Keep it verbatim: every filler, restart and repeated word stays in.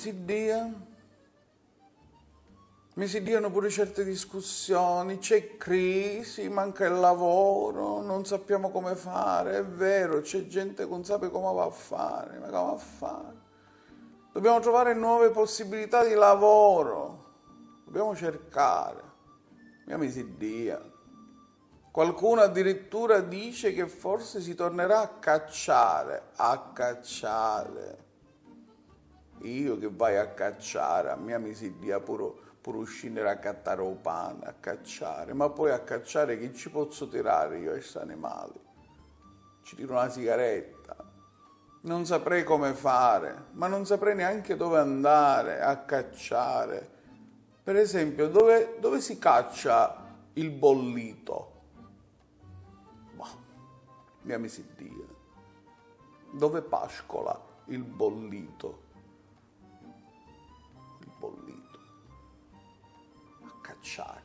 Siddia? Mi si dianu puru certi discussioni, c'è crisi, manca il lavoro, non sappiamo come fare, è vero, c'è gente che non sape come va a fare, ma come va a fare? Dobbiamo trovare nuove possibilità di lavoro, dobbiamo cercare. Mia misiddia. Qualcuno addirittura dice che forse si tornerà a cacciare, a cacciare. Io che vai a cacciare, a mia mi si dia puru, puru scindere a cattare u pane, a cacciare, ma poi a cacciare chi ci pozzu tirare io a sti animali? Ci tiro una sigaretta. Non saprei come fare, ma non saprei neanche dove andare a cacciare. Per esempio, dove, dove si caccia il bollito? Bah, mia misiddia. Dove pascola il bollito? Il bollito. A cacciare.